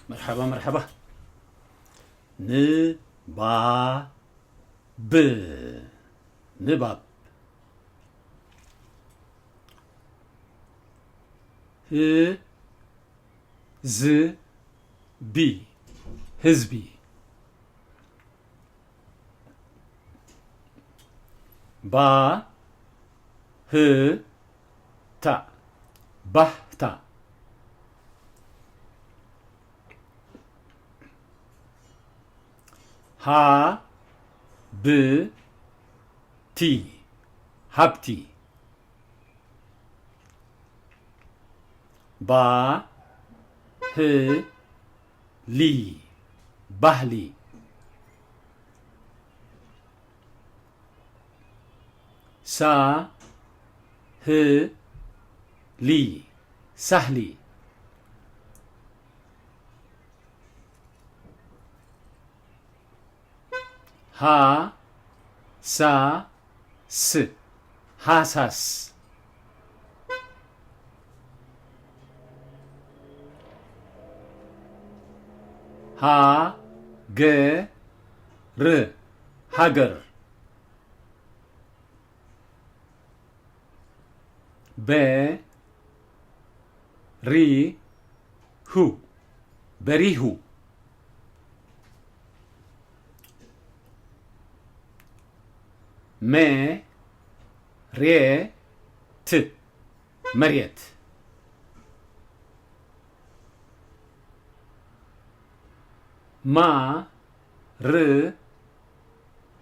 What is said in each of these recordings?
መርሓባ መርሓባ። ንባብ፣ ንባብ። ህ፣ ዝ፣ ቢ፣ ህዝቢ። ባ፣ ህ፣ ታ፣ ባህታ። ሃ፣ ብ፣ ቲ፣ ሃብቲ። ባ፣ ህ፣ ሊ፣ ባህሊ። ሳ፣ ህ፣ ሊ፣ ሳህሊ። ሃ፣ ሳ፣ ስ፣ ሃሳስ። ሃ፣ ገ፣ ር፣ ሃገር። በ፣ ሪ፣ ሁ፣ በሪሁ። መ፣ ሬ፣ ት፣ መሬት። ማ፣ ር፣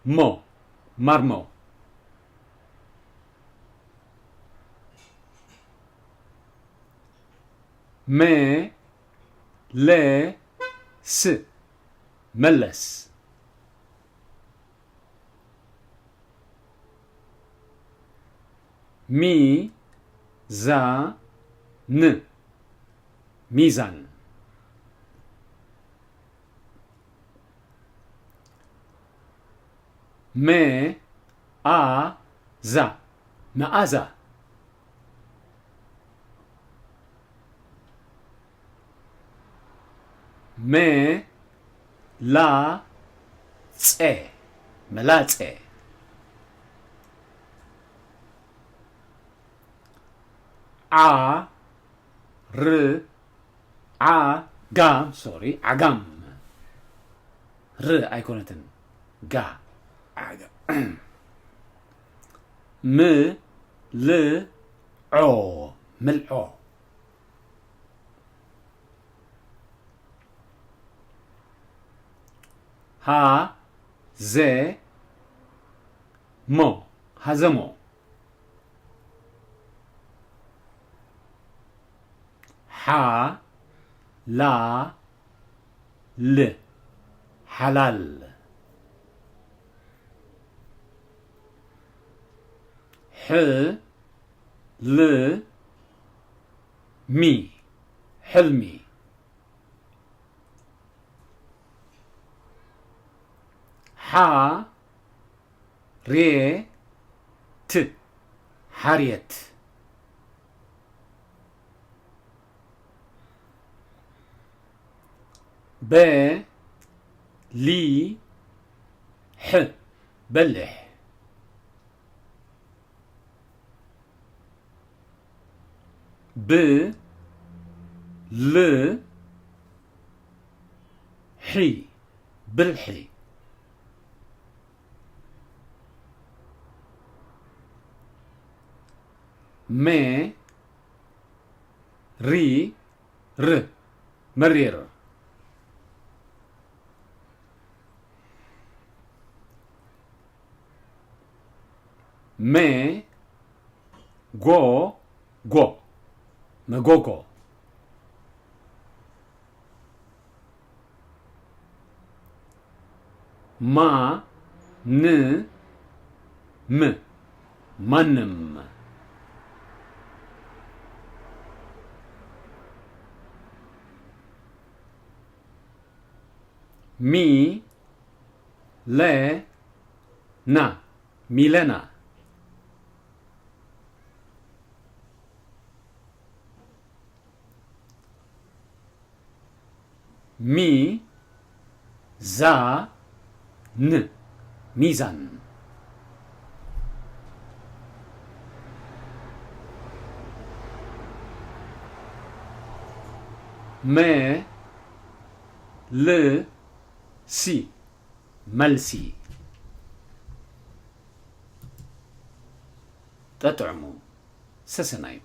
ሞ፣ ማርሞ። መ፣ ለ፣ ስ፣ መለስ። ሚ፣ ዛ፣ ን፣ ሚዛን። መ፣ ኣ፣ ዛ፣ መኣዛ። መ፣ ላ፣ ጸ፣ መላጸ። ዓ፣ ር፣ ዓ፣ ጋም፣ ሶሪ፣ ዓጋም። ር ኣይኮነትን፣ ጋ። ዓጋ-፣ ም፣ ል፣ ዖ፣ ምልዖ። ሃ፣ ዘ፣ ሞ፣ ሃዘሞ። ሓ፣ ላ፣ ል፣ ሓላል። ሕ፣ ል፣ ሚ፣ ሕልሚ። ሓ፣ ሬ፣ ት፣ ሓርየት። በ፣ ሊ፣ ሕ፣ በሊሕ። ብ፣ ል፣ ሒ፣ ብልሒ። መ፣ ሪ፣ ር፣ መሪር። መ፣ ጎ፣ ጎ፣ መጎጎ። ማ፣ ን፣ ም፣ ማንም። ሚ፣ ለ፣ ና፣ ሚለና። ሚ ዛ ን ሚዛን። መ ል ሲ መልሲ። ጠጥዕሙ ሰሰናዩ።